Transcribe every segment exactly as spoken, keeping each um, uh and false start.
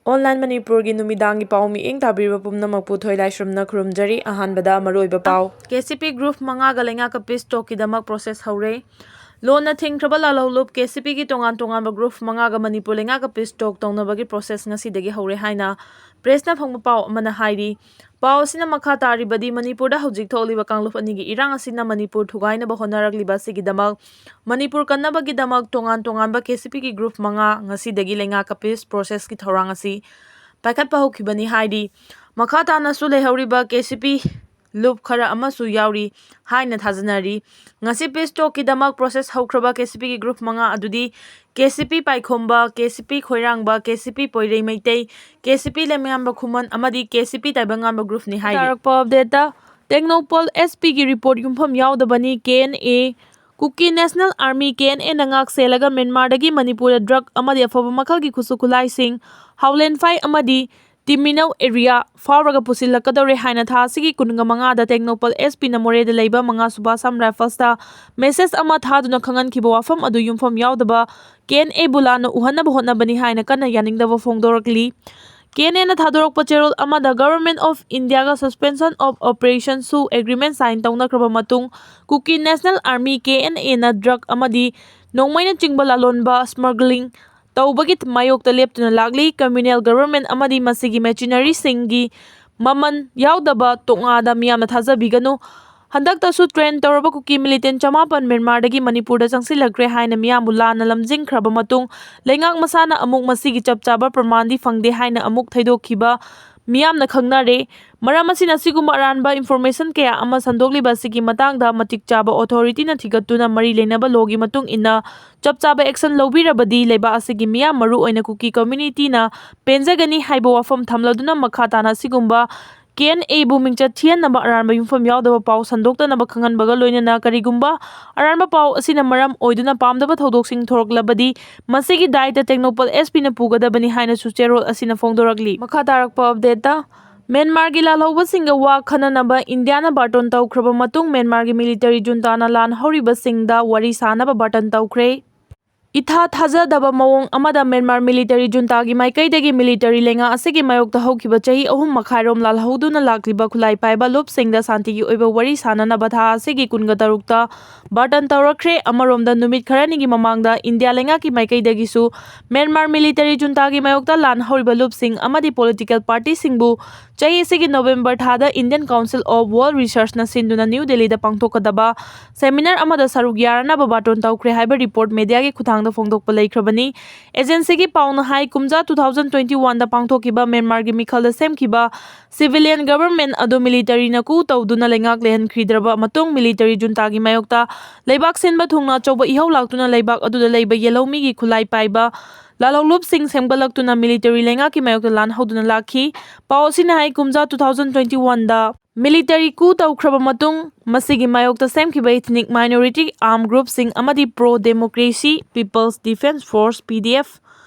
Online ꯃꯅꯤꯄꯨꯔꯒꯤ ꯅꯨꯃꯤꯗꯥꯡꯒꯤ ꯄꯥꯎ ꯃꯤꯠꯌꯦꯡ ꯇꯥꯕꯤꯔꯤꯕ ꯄꯨꯝꯅꯃꯛꯄꯨ ꯊꯣꯏꯂꯥꯏꯁ꯭ꯔꯝꯅ ꯈꯨꯔꯨꯝꯖꯔꯤ꯫ ꯑꯍꯥꯟꯕꯗ ꯃꯔꯨꯑꯣꯏꯕ ꯄꯥꯎ꯫ ꯀꯦ ꯁꯤ ꯄꯤ ꯒ꯭ꯔꯨꯞ ꯃꯉꯥꯒ ꯂꯩꯉꯥꯛꯀ ꯄꯤꯁ ꯇꯣꯛꯀꯤꯗꯃꯛ ꯄ꯭ꯔꯣꯁꯦꯁ ꯍꯧꯔꯦ꯫ ꯂꯣꯟꯅ ꯊꯤꯡꯈ꯭ꯔꯕ ꯂꯥꯜꯍꯧꯂꯨꯞ ꯀꯦ ꯁꯤ ꯄꯤꯒꯤ ꯇꯣꯉꯥꯟ ꯇꯣꯉꯥꯟꯕ ꯒ꯭ꯔꯨꯞ ꯃꯉꯥꯒ ꯃꯅꯤꯄꯨꯔ ꯂꯩꯉꯥꯛꯀ ꯄꯤꯁ ꯇꯣꯛ ꯇꯧꯅꯕꯒꯤ ꯄ꯭ꯔꯣꯁꯦꯁ ꯉꯁꯤꯗꯒꯤ ꯍꯧꯔꯦ ꯍꯥꯏꯅ ꯄ꯭ꯔꯦꯁꯅ ꯐꯪꯕ ꯄꯥꯎ ꯑꯃꯅ ꯍꯥꯏꯔꯤ꯫ ꯄꯥꯎ ꯑꯁꯤꯅ ꯃꯈꯥ ꯇꯥꯔꯤꯕꯗꯤ, ꯃꯅꯤꯄꯨꯔꯗ ꯍꯧꯖꯤꯛ ꯊꯣꯛꯂꯤꯕ ꯀꯥꯡꯂꯨꯞ ꯑꯅꯤꯒꯤ ꯏꯔꯥꯡ ꯑꯁꯤꯅ ꯃꯅꯤꯄꯨꯔ ꯊꯨꯒꯥꯏꯅꯕ ꯍꯣꯠꯅꯔꯛꯂꯤꯕ ꯑꯁꯤꯒꯤꯗꯃꯛ ꯃꯅꯤꯄꯨꯔ ꯀꯟꯅꯕꯒꯤꯗꯃꯛ ꯇꯣꯉꯥꯟ ꯇꯣꯉꯥꯟꯕ ꯀꯦ ꯁꯤ ꯄꯤꯒꯤ ꯒ꯭ꯔꯨꯞ ꯃꯉꯥ ꯉꯁꯤꯗꯒꯤ ꯂꯩꯉꯥꯛꯀ ꯄꯤꯁ ꯄ꯭ꯔꯣꯁꯦꯁꯀꯤ ꯊꯧꯔꯥꯡ ꯑꯁꯤ ꯄꯥꯏꯈꯠꯄ ꯍꯧꯈꯤꯕꯅꯤ ꯍꯥꯏꯔꯤ꯫ ꯃꯈꯥ ꯇꯥꯅꯁꯨ ꯂꯩꯍꯧꯔꯤꯕ ꯀꯦ ꯁꯤ ꯄꯤ ꯂꯨꯞ ꯈꯔ ꯑꯃꯁꯨ ꯌꯥꯎꯔꯤ ꯍꯥꯏꯅ ꯊꯥꯖꯅꯔꯤ꯫ ꯉꯁꯤ ꯄꯤꯁ ꯇꯣꯛꯀꯤꯗꯃꯛ ꯄ꯭ꯔꯣꯁꯦꯁ ꯍꯧꯈ꯭ꯔꯕ ꯀꯦ ꯁꯤ ꯄꯤꯒꯤ ꯒ꯭ꯔꯨꯞ ꯃꯉꯥ ꯑꯗꯨꯗꯤ ꯀꯦ ꯁꯤ ꯄꯤ ꯄꯥꯏꯈꯣꯝꯕ, ꯀꯦ ꯁꯤ ꯄꯤ ꯈꯣꯏꯔꯥꯡꯕ, ꯀꯦ ꯁꯤ ꯄꯤ ꯄꯣꯏꯔꯩ ꯃꯩꯇꯩ, ꯀꯦ ꯁꯤ ꯄꯤ ꯂꯩꯃꯌꯥꯝꯕ ꯈꯨꯃꯟ ꯑꯃꯗꯤ ꯀꯦ ꯁꯤ ꯄꯤ ꯇꯥꯏꯕꯪꯉꯥꯟꯕ ꯒ꯭ꯔꯨꯞꯅꯤ ꯍꯥꯏꯔꯤ꯫ ꯇꯥꯔꯛꯄ ꯑꯞꯗꯦꯠꯇ, ꯇꯦꯡꯅꯧꯄꯜ ꯑꯦꯁ ꯄꯤꯒꯤ ꯔꯤꯄꯣꯔꯠ ꯌꯨꯝꯐꯝ ꯌꯥꯎꯗꯕꯅꯤ꯫ ꯀꯦ ꯑꯦꯟ ꯑꯦ, ꯀꯨꯀꯤ ꯅꯦꯁꯅꯦꯜ ꯑꯥꯔꯃꯤ, ꯀꯦ ꯑꯦꯟ ꯑꯦꯅ ꯉꯥꯛ ꯁꯦꯜꯂꯒ ꯃ꯭ꯌꯥꯟꯃꯥꯔꯗꯒꯤ ꯃꯅꯤꯄꯨꯔꯗ ꯗ꯭ꯔꯒ ꯑꯃꯗꯤ ꯑꯐꯕ ꯃꯈꯜꯒꯤ ꯈꯨꯠꯁꯨ ꯈꯨꯠꯂꯥꯏꯁꯤꯡ, ꯍꯥꯎꯂꯦꯟꯐꯥꯏ ꯑꯃꯗꯤ ꯇꯤꯃꯤꯅꯧ ꯑꯦꯔꯤꯌꯥ ꯐꯥꯎꯔꯒ ꯄꯨꯁꯤꯜꯂꯛꯀꯗꯧꯔꯦ ꯍꯥꯏꯅ ꯊꯥ ꯑꯁꯤꯒꯤ ꯀꯨꯟꯒ ꯃꯉꯥꯗ ꯇꯦꯡꯅꯧꯄꯜ ꯑꯦꯁ ꯄꯤꯅ ꯃꯣꯔꯦꯗ ꯂꯩꯕ ꯃꯉꯥ ꯁꯨꯕ ꯑꯁꯥꯝ ꯔꯥꯏꯐꯜꯁꯇ ꯃꯦꯁꯦꯖ ꯑꯃ ꯊꯥꯗꯨꯅ ꯈꯪꯍꯟꯈꯤꯕ ꯋꯥꯐꯝ ꯑꯗꯨ ꯌꯨꯝꯐꯝ ꯌꯥꯎꯗꯕ ꯀꯦ ꯑꯦꯟ ꯑꯦꯕꯨ ꯂꯥꯟꯅ ꯎꯍꯟꯅꯕ ꯍꯣꯠꯅꯕꯅꯤ ꯍꯥꯏꯅ ꯀꯟꯅ ꯌꯥꯅꯤꯡꯗꯕ ꯐꯣꯡꯗꯣꯔꯛꯂꯤ꯫ ꯀꯦ ꯑꯦꯟ ꯑꯦꯅ ꯊꯥꯗꯣꯔꯛꯄ ꯆꯦꯔꯣꯜ ꯑꯃꯗ Government of Indiaꯒ Suspension of Operations ꯁꯨ ꯑꯦꯒ꯭ꯔꯤꯃꯦꯟ ꯁꯥꯏꯟ ꯇꯧꯅꯈ꯭ꯔꯕ ꯃꯇꯨꯡ ꯀꯨꯀꯤ ꯅꯦꯁꯅꯦꯜ ꯑꯥꯔꯃꯤ, ꯀꯦ ꯑꯦꯟ ꯑꯦꯅ ꯗ꯭ꯔꯒ ꯑꯃꯗꯤ ꯅꯣꯡꯃꯩꯅꯆꯤꯡꯕ ꯂꯂꯣꯟꯕ, ꯁ꯭ꯃꯒ꯭ꯂꯤꯡ ꯇꯧꯕꯒꯤ ꯃꯥꯌꯣꯛꯇ ꯂꯦꯞꯇꯨꯅ ꯂꯥꯛꯂꯤ꯫ ꯀꯝꯃ꯭ꯌꯨꯅꯦꯜ ꯒꯕꯔꯟꯃꯦꯟ ꯑꯃꯗꯤ ꯃꯁꯤꯒꯤ ꯃꯦꯆꯤꯅꯔꯤꯁꯤꯡꯒꯤ ꯃꯃꯜ ꯌꯥꯎꯗꯕ ꯇꯣꯉꯥꯗ ꯃꯤꯌꯥꯝꯅ ꯊꯥꯖꯕꯤꯒꯅꯨ꯫ ꯍꯟꯗꯛꯇꯁꯨ ꯇ꯭ꯔꯦꯟ ꯇꯧꯔꯕ ꯀꯨꯀꯤ ꯃꯤꯂꯤꯇꯦꯟ ꯆꯃꯥꯄꯟ ꯃ꯭ꯌꯥꯟꯃꯥꯔꯗꯒꯤ ꯃꯅꯤꯄꯨꯔꯗ ꯆꯪꯁꯤꯜꯂꯛꯈ꯭ꯔꯦ ꯍꯥꯏꯅ ꯃꯤꯌꯥꯝꯕꯨ ꯂꯥꯟꯅ ꯂꯝꯖꯤꯡꯈ꯭ꯔꯕ ꯃꯇꯨꯡ ꯂꯩꯉꯥꯛ ꯃꯁꯥꯅ ꯑꯃꯨꯛ ꯃꯁꯤꯒꯤ ꯆꯞ ꯆꯥꯕ ꯄ꯭ꯔꯃꯥꯟꯗꯤ ꯐꯪꯗꯦ ꯍꯥꯏꯅ ꯑꯃꯨꯛ ꯊꯩꯗꯣꯛꯈꯤꯕ ꯃꯤꯌꯥꯝꯅ ꯈꯪꯅꯔꯦ꯫ ꯃꯔꯝ ꯑꯁꯤꯅ ꯑꯁꯤꯒꯨꯝꯕ ꯑꯔꯥꯟꯕ ꯏꯟꯐꯣꯔꯃꯦꯁꯟ ꯀꯌꯥ ꯑꯃ ꯁꯟꯗꯣꯛꯂꯤꯕ ꯑꯁꯤꯒꯤ ꯃꯇꯥꯡꯗ ꯃꯇꯤꯛ ꯆꯥꯕ ꯑꯣꯊꯣꯔꯤꯇꯤꯅ ꯊꯤꯒꯠꯇꯨꯅ ꯃꯔꯤ ꯂꯩꯅꯕ ꯂꯣꯒꯤ ꯃꯇꯨꯡ ꯏꯟꯅ ꯆꯞ ꯆꯥꯕ ꯑꯦꯛꯁꯟ ꯂꯧꯕꯤꯔꯕꯗꯤ ꯂꯩꯕꯥꯛ ꯑꯁꯤꯒꯤ ꯃꯤꯌꯥꯝ, ꯃꯔꯨ ꯑꯣꯏꯅ ꯀꯨꯀꯤ ꯀꯝꯃ꯭ꯌꯨꯅꯤꯇꯤꯅ ꯄꯦꯟꯖꯒꯅꯤ ꯍꯥꯏꯕ ꯋꯥꯐꯝ ꯊꯝꯂꯗꯨꯅ ꯃꯈꯥ ꯇꯥꯅ ꯑꯁꯤꯒꯨꯝꯕ ꯀꯦ ꯑꯦꯟ ꯑꯦꯕꯨ ꯃꯤꯡꯆꯠ ꯊꯤꯍꯟꯅꯕ ꯑꯔꯥꯟꯕ ꯌꯨꯝꯐꯝ ꯌꯥꯎꯗꯕ ꯄꯥꯎ ꯁꯟꯗꯣꯛꯇꯅꯕ ꯈꯪꯍꯟꯕꯒ ꯂꯣꯏꯅꯅ ꯀꯔꯤꯒꯨꯝꯕ ꯑꯔꯥꯟꯕ ꯄꯥꯎ ꯑꯁꯤꯅ ꯃꯔꯝ ꯑꯣꯏꯗꯨꯅ ꯄꯥꯝꯗꯕ ꯊꯧꯗꯣꯛꯁꯤꯡ ꯊꯣꯔꯛꯂꯕꯗꯤ ꯃꯁꯤꯒꯤ ꯗꯥꯏꯇ ꯇꯦꯡꯅꯧꯄꯜ ꯑꯦꯁ ꯄꯤꯅ ꯄꯨꯒꯗꯕꯅꯤ ꯍꯥꯏꯅꯁꯨ ꯆꯦꯔꯣꯜ ꯑꯁꯤꯅ ꯐꯣꯡꯗꯣꯔꯛꯂꯤ꯫ ꯃꯈꯥ ꯇꯥꯔꯛꯄ ꯑꯞꯗꯦꯠꯇ, ꯃ꯭ꯌꯥꯟꯃꯥꯔꯒꯤ ꯂꯥꯜꯍꯧꯕꯁꯤꯡꯒ ꯋꯥ ꯈꯟꯅꯅꯕ ꯏꯟꯗꯤꯌꯥꯅ ꯕꯥꯔꯇꯣꯟ ꯇꯧꯈ꯭ꯔꯕ ꯃꯇꯨꯡ ꯃ꯭ꯌꯥꯟꯃꯥꯔꯒꯤ ꯃꯤꯂꯤꯇꯔꯤ ꯖꯨꯟꯇꯥꯅ ꯂꯥꯟ ꯍꯧꯔꯤꯕꯁꯤꯡꯗ ꯋꯥꯔꯤ ꯁꯥꯅꯕ ꯕꯥꯔꯇꯟ ꯇꯧꯈ꯭ꯔꯦ꯫ ꯏꯊꯥ ꯊꯥꯖꯗꯕ ꯃꯑꯣꯡ ꯑꯃꯗ ꯃ꯭ꯌꯥꯟꯃꯥꯔ ꯃꯤꯂꯤꯇꯔꯤ ꯖꯨꯟꯇꯥꯒꯤ ꯃꯥꯏꯀꯩꯗꯒꯤ ꯃꯤꯂꯤꯇꯔꯤ ꯂꯩꯉꯥꯛ ꯑꯁꯤꯒꯤ ꯃꯥꯌꯣꯛꯇ ꯍꯧꯈꯤꯕ ꯆꯍꯤ ꯑꯍꯨꯝ ꯃꯈꯥꯏꯔꯣꯝ ꯂꯥꯜꯍꯧꯗꯨꯅ ꯂꯥꯛꯂꯤꯕ ꯈꯨꯠꯂꯥꯏ ꯄꯥꯏꯕ ꯂꯨꯞꯁꯤꯡꯗ ꯁꯥꯟꯇꯤꯒꯤ ꯑꯣꯏꯕ ꯋꯥꯔꯤ ꯁꯥꯅꯅꯕ ꯊꯥ ꯑꯁꯤꯒꯤ ꯀꯨꯟꯒ ꯇꯔꯨꯛꯇ ꯕꯥꯔꯇꯟ ꯇꯧꯔꯛꯈ꯭ꯔꯦ꯫ ꯑꯃꯔꯣꯝꯗ, ꯅꯨꯃꯤꯠ ꯈꯔꯅꯤꯒꯤ ꯃꯃꯥꯡꯗ ꯏꯟꯗꯤꯌꯥ ꯂꯩꯉꯥꯛꯀꯤ ꯃꯥꯏꯀꯩꯗꯒꯤꯁꯨ ꯃ꯭ꯌꯥꯟꯃꯥꯔ ꯃꯤꯂꯤꯇꯔꯤ ꯖꯨꯟꯇꯥꯒꯤ ꯃꯥꯌꯣꯛꯇ ꯂꯥꯟ ꯍꯧꯔꯤꯕ ꯂꯨꯞꯁꯤꯡ ꯑꯃꯗꯤ ꯄꯣꯂꯤꯇꯤꯀꯦꯜ ꯄꯥꯔꯇꯤꯁꯤꯡꯕꯨ ꯆꯍꯤ ꯑꯁꯤꯒꯤ ꯅꯣꯕꯦꯝꯕꯔ ꯊꯥꯗ Indian Council of World Researchꯅ ꯁꯤꯟꯗꯨꯅ ꯅ꯭ꯌꯨ ꯗꯦꯜꯂꯤꯗ ꯄꯥꯡꯊꯣꯛꯀꯗꯕ ꯁꯦꯃꯤꯅꯥꯔ ꯑꯃꯗ ꯁꯔꯨꯛ ꯌꯥꯔꯅꯕ ꯕꯥꯔꯇꯣꯟ ꯇꯧꯈ꯭ꯔꯦ ꯍꯥꯏꯕ ꯔꯤꯄꯣꯔꯠ ꯃꯦꯗꯤꯌꯥꯒꯤ ꯈꯨꯠꯊꯥꯡꯗ ꯐꯣꯡꯗꯣꯛꯄ ꯂꯩꯈ꯭ꯔꯕꯅꯤ꯫ ꯑꯦꯖꯦꯟꯁꯤꯒꯤ ꯄꯥꯎꯅ ꯍꯥꯏ, ꯀꯨꯝꯖꯥ two thousand twenty oneꯗ ꯄꯥꯡꯊꯣꯛꯈꯤꯕ ꯃ꯭ꯌꯥꯟꯃꯥꯔꯒꯤ ꯃꯤꯈꯜꯗ ꯁꯦꯝꯈꯤꯕ civilian government ꯑꯗꯨ ꯃꯤꯂꯤꯇꯔꯤꯅ coup ꯇꯧꯗꯨꯅ ꯂꯩꯉꯥꯛ ꯂꯩꯍꯟꯈꯤꯗ꯭ꯔꯕ ꯃꯇꯨꯡ, ꯃꯤꯂꯤꯇꯔꯤ ꯖꯨꯟꯇꯥꯒꯤ ꯃꯥꯌꯣꯛꯇ ꯂꯩꯕꯥꯛ ꯁꯤꯟꯕ ꯊꯨꯡꯅ ꯑꯆꯧꯕ ꯏꯍꯧ ꯂꯥꯛꯇꯨꯅ ꯂꯩꯕꯥꯛ ꯑꯗꯨꯗ ꯂꯩꯕ ꯌꯦꯜꯍꯧꯃꯤꯒꯤ ꯈꯨꯠꯂꯥꯏ ꯄꯥꯏꯕ ꯂꯥꯜꯍꯧꯂꯨꯞꯁꯤꯡ ꯁꯦꯝꯒꯠꯂꯛꯇꯨꯅ ꯃꯤꯂꯤꯇꯔꯤ ꯂꯩꯉꯥꯛꯀꯤ ꯃꯥꯌꯣꯛꯇ ꯂꯥꯟ ꯍꯧꯗꯨꯅ ꯂꯥꯛꯈꯤ꯫ ꯄꯥꯎ ꯑꯁꯤꯅ ꯍꯥꯏ, ꯀꯨꯝꯖꯥ two thousand twenty oneꯗ ꯃꯤꯂꯤꯇꯔꯤ coup ꯇꯧꯈ꯭ꯔꯕ ꯃꯇꯨꯡ, ꯃꯁꯤꯒꯤ ꯃꯥꯌꯣꯛꯇ ꯁꯦꯝꯈꯤꯕ ethnic minority armed groupꯁꯤꯡ ꯑꯃꯗꯤ Pro Democracy People's Defence Force, P D F,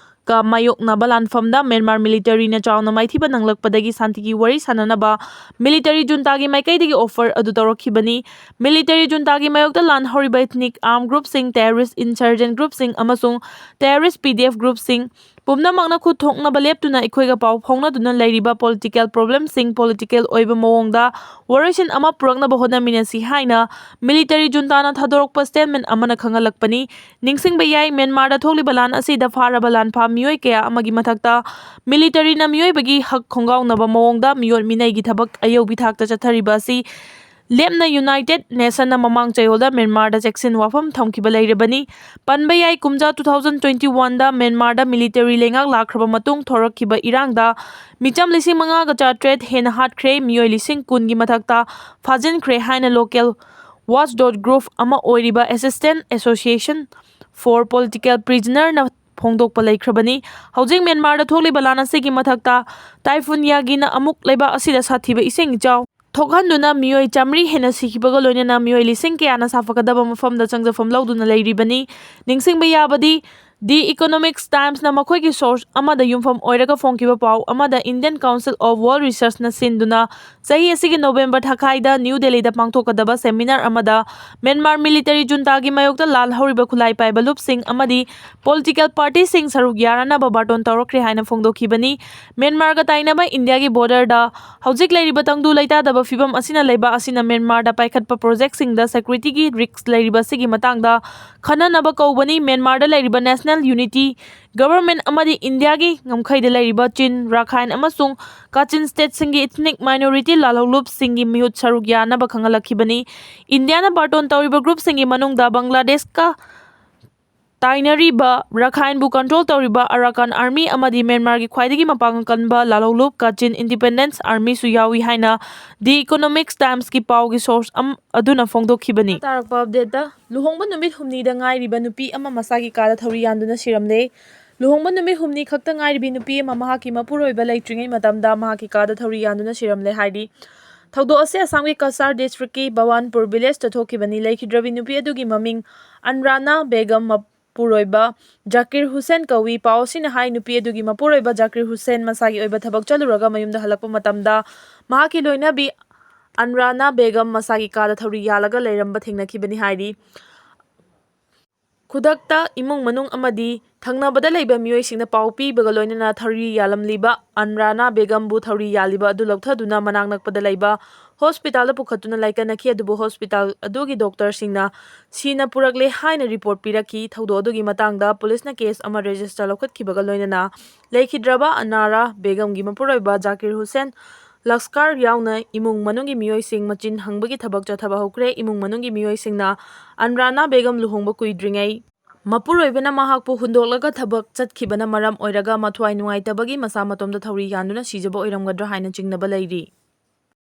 ꯀ ꯃꯥꯌꯣꯛꯅꯕ ꯂꯥꯟꯐꯝꯗ ꯃ꯭ꯌꯥꯟꯃꯥꯔ ꯃꯤꯂꯤꯇꯔꯤꯅ ꯆꯥꯎꯅ ꯃꯥꯏꯊꯤꯕ ꯅꯪꯂꯛꯄꯗꯒꯤ ꯁꯥꯟꯇꯤꯒꯤ ꯋꯥꯔꯤ ꯁꯥꯅꯅꯕ ꯃꯤꯂꯤꯇꯔꯤ ꯖꯨꯟꯇꯥꯒꯤ ꯃꯥꯏꯀꯩꯗꯒꯤ offer ꯑꯗꯨ ꯇꯧꯔꯛꯈꯤꯕꯅꯤ꯫ ꯃꯤꯂꯤꯇꯔꯤ ꯖꯨꯟꯇꯥꯒꯤ ꯃꯥꯌꯣꯛꯇ ꯂꯥꯟ ꯍꯧꯔꯤꯕ ethnic armed groupꯁꯤꯡ, terrorist insurgent groupꯁꯤꯡ ꯑꯃꯁꯨꯡ terrorist P D F groupꯁꯤꯡ ꯄꯨꯝꯅꯃꯛꯅ ꯈꯨꯠ ꯊꯣꯛꯅꯕ ꯂꯦꯞꯇꯨꯅ ꯑꯩꯈꯣꯏꯒ ꯄꯥꯎ ꯐꯥꯎꯅꯗꯨꯅ ꯂꯩꯔꯤꯕ political problemꯁꯤꯡ political ꯑꯣꯏꯕ ꯃꯑꯣꯡꯗ ꯋꯥꯔꯣꯏꯁꯤꯟ ꯑꯃ ꯄꯨꯔꯛꯅꯕ ꯍꯣꯠꯅꯃꯤꯟꯅꯁꯤ ꯍꯥꯏꯅ ꯃꯤꯂꯤꯇꯔꯤ ꯖꯨꯟꯇꯥꯅ ꯊꯥꯗꯣꯔꯛꯄ statement ꯑꯃꯅ ꯈꯪꯍꯜꯂꯛꯄꯅꯤ꯫ ꯅꯤꯡꯁꯤꯡꯕ ꯌꯥꯏ, ꯃ꯭ꯌꯥꯟꯃꯥꯔꯗ ꯊꯣꯛꯂꯤꯕ ꯂꯥꯟ ꯑꯁꯤꯗ ꯐꯥꯔꯕ ꯂꯥꯟꯐꯥ ꯃꯤꯑꯣꯏ ꯀꯌꯥ ꯑꯃꯒꯤ ꯃꯊꯛꯇ ꯃꯤꯂꯤꯇꯔꯤꯅ ꯃꯤꯑꯣꯏꯕꯒꯤ ꯍꯛ ꯈꯣꯡꯒꯥꯎꯅꯕ ꯃꯑꯣꯡꯗ ꯃꯤꯑꯣꯠ ꯃꯤꯅꯩꯒꯤ ꯊꯕꯛ ꯑꯌꯧꯕꯤ ꯊꯥꯛꯇ ꯆꯠꯊꯔꯤꯕ ꯑꯁꯤ ꯂꯦꯞꯅ United Nationsꯅ ꯃꯃꯥꯡ ꯆꯌꯣꯜꯗ ꯃ꯭ꯌꯥꯟꯃꯥꯔꯗ ꯆꯦꯛꯁꯤꯟ ꯋꯥꯐꯝ ꯊꯝꯈꯤꯕ ꯂꯩꯔꯕꯅꯤ꯫ ꯄꯟꯕ ꯌꯥꯏ, ꯀꯨꯝꯖꯥ two thousand twenty oneꯗ ꯃ꯭ꯌꯥꯟꯃꯥꯔꯗ ꯃꯤꯂꯤꯇꯔꯤ ꯂꯩꯉꯥꯛ ꯂꯥꯛꯈ꯭ꯔꯕ ꯃꯇꯨꯡ ꯊꯣꯔꯛꯈꯤꯕ ꯏꯔꯥꯡꯗ ꯃꯤꯆꯝ ꯂꯤꯁꯤꯡ ꯃꯉꯥꯒ ꯆꯥꯇ꯭ꯔꯦꯠ ꯍꯦꯟꯅ ꯍꯥꯠꯈ꯭ꯔꯦ, ꯃꯤꯑꯣꯏ ꯂꯤꯁꯤꯡ ꯀꯨꯟꯒꯤ ꯃꯊꯛꯇ ꯐꯥꯖꯤꯟꯈ꯭ꯔꯦ ꯍꯥꯏꯅ local watchdog group ꯑꯃ ꯑꯣꯏꯔꯤꯕ Assistance Association for Political Prisonersꯅ ꯐꯣꯡꯗꯣꯛꯄ ꯂꯩꯈ꯭ꯔꯕꯅꯤ꯫ ꯍꯧꯖꯤꯛ ꯃ꯭ꯌꯥꯟꯃꯥꯔꯗ ꯊꯣꯛꯂꯤꯕ ꯂꯥꯟ ꯑꯁꯤꯒꯤ ꯃꯊꯛꯇ ꯇꯥꯏꯐꯨꯟ ꯌꯥꯒꯤꯅ ꯑꯃꯨꯛ ꯂꯩꯕꯥꯛ ꯑꯁꯤꯗ ꯁꯥꯊꯤꯕ ꯏꯁꯤꯡ ꯏꯆꯥꯎ ꯊꯣꯛꯍꯟꯗꯨꯅ ꯃꯤꯑꯣꯏ ꯆꯥꯃꯔꯤ ꯍꯦꯟꯅ ꯁꯤꯈꯤꯕꯒ ꯂꯣꯏꯅꯅ ꯃꯤꯑꯣꯏ ꯂꯤꯁꯤꯡ ꯀꯌꯥꯅ ꯁꯥꯐꯒꯗꯕ ꯃꯐꯝꯗ ꯆꯪꯖꯐꯝ ꯂꯧꯗꯨꯅ ꯂꯩꯔꯤꯕꯅꯤ꯫ ꯅꯤꯡꯁꯤꯡꯕ ꯌꯥꯕꯗꯤ, The Economics Timesꯅ ꯃꯈꯣꯏꯒꯤ source ꯑꯃꯗ ꯌꯨꯝꯐꯝ ꯑꯣꯏꯔꯒ ꯐꯣꯡꯈꯤꯕ ꯄꯥꯎ ꯑꯃꯗ Indian Council of War Researchꯅ ꯁꯤꯟꯗꯨꯅ ꯆꯍꯤ ꯑꯁꯤꯒꯤ ꯅꯣꯕꯦꯝꯕꯔ ꯊꯥꯈꯥꯏꯗ ꯅ꯭ꯌꯨ ꯗꯦꯜꯂꯤꯗ ꯄꯥꯡꯊꯣꯛꯀꯗꯕ seminar ꯑꯃꯗ ꯃ꯭ꯌꯥꯟꯃꯥꯔ military juntaꯒꯤ ꯃꯥꯌꯣꯛꯇ ꯂꯥꯜꯍꯧꯔꯤꯕ ꯈꯨꯠꯂꯥꯏ ꯄꯥꯏꯕ ꯂꯨꯞꯁꯤꯡ ꯑꯃꯗꯤ political partyꯁꯤꯡ ꯁꯔꯨꯛ ꯌꯥꯔꯅꯕ ꯕꯥꯔꯇꯣꯟ ꯇꯧꯔꯛꯈ꯭ꯔꯦ ꯍꯥꯏꯅ ꯐꯣꯡꯗꯣꯛꯈꯤꯕꯅꯤ꯫ ꯃ꯭ꯌꯥꯟꯃꯥꯔꯒ ꯇꯥꯏꯅꯕ ꯏꯟꯗꯤꯌꯥꯒꯤ borderꯗ ꯍꯧꯖꯤꯛ ꯂꯩꯔꯤꯕ ꯇꯪꯗꯨ ꯂꯩꯇꯥꯗꯕ ꯐꯤꯕꯝ ꯑꯁꯤꯅ ꯂꯩꯕꯥꯛ ꯑꯁꯤꯅ ꯃ꯭ꯌꯥꯟꯃꯥꯔꯗ ꯄꯥꯏꯈꯠꯄ projectꯁꯤꯡꯗ securityꯒꯤ risk ꯂꯩꯔꯤꯕ ꯑꯁꯤꯒꯤ ꯃꯇꯥꯡꯗ ꯈꯟꯅꯅꯕ ꯀꯧꯕꯅꯤ꯫ ꯃ꯭ꯌꯥꯟꯃꯥꯔꯗ ꯂꯩꯔꯤꯕ national unity government ꯑꯃꯗꯤ ꯏꯟꯗꯤꯌꯥꯒꯤ ꯉꯝꯈꯩꯗ ꯂꯩꯔꯤꯕ ꯆꯤꯟ, ꯔꯥꯈꯥꯏꯟ ꯑꯃꯁꯨꯡ ꯀꯥꯆꯤꯟ stateꯁꯤꯡꯒꯤ ethnic minority ꯂꯥꯜꯍꯧꯂꯨꯞꯁꯤꯡꯒꯤ ꯃꯤꯍꯨꯠ ꯁꯔꯨꯛ ꯌꯥꯅꯕ ꯈꯪꯍꯜꯂꯛꯈꯤꯕꯅꯤ꯫ ꯏꯟꯗꯤꯌꯥꯅ ꯕꯥꯔꯇꯣꯟ ꯇꯧꯔꯤꯕ groupꯁꯤꯡꯒꯤ ꯃꯅꯨꯡꯗ ꯕꯪꯒ꯭ꯂꯥꯗꯦꯁꯀ ꯇꯥꯏꯅꯔꯤꯕ ꯔꯥꯈꯥꯏꯟꯕꯨ control ꯇꯧꯔꯤꯕ Arakan Army ꯑꯃꯗꯤ ꯃ꯭ꯌꯥꯟꯃꯥꯔꯒꯤ ꯈ꯭ꯋꯥꯏꯗꯒꯤ ꯃꯄꯥꯡꯒꯜ ꯀꯟꯕ ꯂꯥꯜꯍꯧꯂꯨꯞ ꯀꯥꯆꯤꯟ Independence Armyꯁꯨ ꯌꯥꯎꯏ ꯍꯥꯏꯅ The Economics Timesꯀꯤ ꯄꯥꯎꯒꯤ source ꯑꯝ-, ꯑꯗꯨꯅ ꯐꯣꯡꯗꯣꯛꯈꯤꯕꯅꯤ꯫ ꯇꯥꯔꯛꯄ updateꯇ, ꯂꯨꯍꯣꯡꯕ ꯅꯨꯃꯤꯠ ꯍꯨꯝꯅꯤꯗ ꯉꯥꯏꯔꯤꯕ ꯅꯨꯄꯤ ꯑꯃ ꯃꯁꯥꯒꯤ ꯀꯥꯗ ꯊꯧꯔꯤ ꯌꯥꯟꯗꯨꯅ ꯁꯤꯔꯝꯂꯦ꯫ ꯂꯨꯍꯣꯡꯕ ꯅꯨꯃꯤꯠ ꯍꯨꯝꯅꯤ ꯈꯛꯇ ꯉꯥꯏꯔꯤꯕꯤ ꯅꯨꯄꯤ ꯑꯃ ꯃꯍꯥꯛꯀꯤ ꯃꯄꯨꯔꯣꯏꯕ ꯂꯩꯇ꯭ꯔꯤꯉꯩ ꯃꯇꯝꯗ ꯃꯍꯥꯛꯀꯤ ꯀꯥꯗ ꯊꯧꯔꯤ ꯌꯥꯟꯗꯨꯅ ꯁꯤꯔꯝꯂꯦ ꯍꯥꯏꯔꯤ꯫ ꯊꯧꯗꯣꯛ ꯑꯁꯤ ꯑꯁꯥꯝꯒꯤ ꯀꯁꯥꯔ districtꯀꯤ ꯕꯋꯥꯟꯄꯨꯔ villageꯇ ꯊꯣꯛꯈꯤꯕꯅꯤ꯫ ꯂꯩꯈꯤꯗ꯭ꯔꯕꯤ ꯅꯨꯄꯤ ꯑꯗꯨꯒꯤ ꯃꯃꯤꯡ ꯑꯟꯔꯥꯅꯥ ꯕꯦꯒꯝ, ꯃꯄꯨꯔꯣꯏꯕ ꯖꯥꯀꯤꯔ ꯍꯨꯁꯦꯟ ꯀꯧꯏ꯫ ꯄꯥꯎ ꯑꯁꯤꯅ ꯍꯥꯏ, ꯅꯨꯄꯤ ꯑꯗꯨꯒꯤ ꯃꯄꯨꯔꯣꯏꯕ ꯖꯥꯀꯤꯔ ꯍꯨꯁꯦꯟ ꯃꯁꯥꯒꯤ ꯑꯣꯏꯕ ꯊꯕꯛ ꯆꯠꯂꯨꯔꯒ ꯃꯌꯨꯝꯗ ꯍꯜꯂꯛꯄ ꯃꯇꯝꯗ ꯃꯍꯥꯛꯀꯤ ꯂꯣꯏꯅꯕꯤ ꯑꯟꯔꯥꯅꯥ ꯕꯦꯒꯝ ꯃꯁꯥꯒꯤ ꯀꯥꯗ ꯊꯧꯔꯤ ꯌꯥꯜꯂꯒ ꯂꯩꯔꯝꯕ ꯊꯦꯡꯅꯈꯤꯕꯅꯤ ꯍꯥꯏꯔꯤ꯫ ꯈꯨꯗꯛꯇ ꯏꯃꯨꯡ ꯃꯅꯨꯡ ꯑꯃꯗꯤ ꯊꯪꯅꯕꯗ ꯂꯩꯕ ꯃꯤꯑꯣꯏꯁꯤꯡꯅ ꯄꯥꯎ ꯄꯤꯕꯒ ꯂꯣꯏꯅꯅ ꯊꯧꯔꯤ ꯌꯥꯜꯂꯝꯂꯤꯕ ꯑꯟꯔꯥꯅꯥ ꯕꯦꯒꯝꯕꯨ ꯊꯧꯔꯤ ꯌꯥꯜꯂꯤꯕ ꯑꯗꯨ ꯂꯧꯊꯗꯨꯅ ꯃꯅꯥꯛ ꯅꯛꯄꯗ ꯂꯩꯕ hospitalꯗ ꯄꯨꯈꯠꯇꯨꯅ ꯂꯥꯏꯀꯠꯅꯈꯤ, ꯑꯗꯨꯕꯨ hospital ꯑꯗꯨꯒꯤ doctorꯁꯤꯡꯅ ꯁꯤꯅ ꯄꯨꯔꯛꯂꯦ ꯍꯥꯏꯅ report ꯄꯤꯔꯛꯈꯤ꯫ ꯊꯧꯗꯣꯛ ꯑꯗꯨꯒꯤ ꯃꯇꯥꯡꯗ policeꯅ case ꯑꯃ register ꯂꯧꯈꯠꯈꯤꯕꯒ ꯂꯣꯏꯅꯅ ꯂꯩꯈꯤꯗ꯭ꯔꯕ ꯑꯟꯔꯥꯅꯥ ꯕꯦꯒꯝꯒꯤ ꯃꯄꯨꯔꯣꯏꯕ ꯖꯥꯀꯤꯔ ꯍꯨꯁꯦꯟ ꯂꯁꯀꯥꯔ ꯌꯥꯎꯅ ꯏꯃꯨꯡ ꯃꯅꯨꯡꯒꯤ ꯃꯤꯑꯣꯏꯁꯤꯡ ꯃꯆꯤꯟ ꯍꯪꯕꯒꯤ ꯊꯕꯛ ꯆꯠꯊꯕ ꯍꯧꯈ꯭ꯔꯦ꯫ ꯏꯃꯨꯡ ꯃꯅꯨꯡꯒꯤ ꯃꯤꯑꯣꯏꯁꯤꯡꯅ ꯑꯟꯔꯥꯅꯥ ꯕꯦꯒꯝ ꯂꯨꯍꯣꯡꯕ ꯀꯨꯏꯗ꯭ꯔꯤꯉꯩ ꯃꯄꯨꯔꯣꯏꯕꯅ ꯃꯍꯥꯛꯄꯨ ꯍꯨꯟꯗꯣꯛꯂꯒ ꯊꯕꯛ ꯆꯠꯈꯤꯕꯅ ꯃꯔꯝ ꯑꯣꯏꯔꯒ ꯃꯊ꯭ꯋꯥꯏ ꯅꯨꯡꯉꯥꯏꯇꯕꯒꯤ ꯃꯁꯥ ꯃꯇꯣꯝꯇ ꯊꯧꯔꯤ ꯌꯥꯟꯗꯨꯅ ꯁꯤꯖꯕ ꯑꯣꯏꯔꯝꯒꯗ꯭ꯔꯥ ꯍꯥꯏꯅ ꯆꯤꯡꯅꯕ ꯂꯩꯔꯤ꯫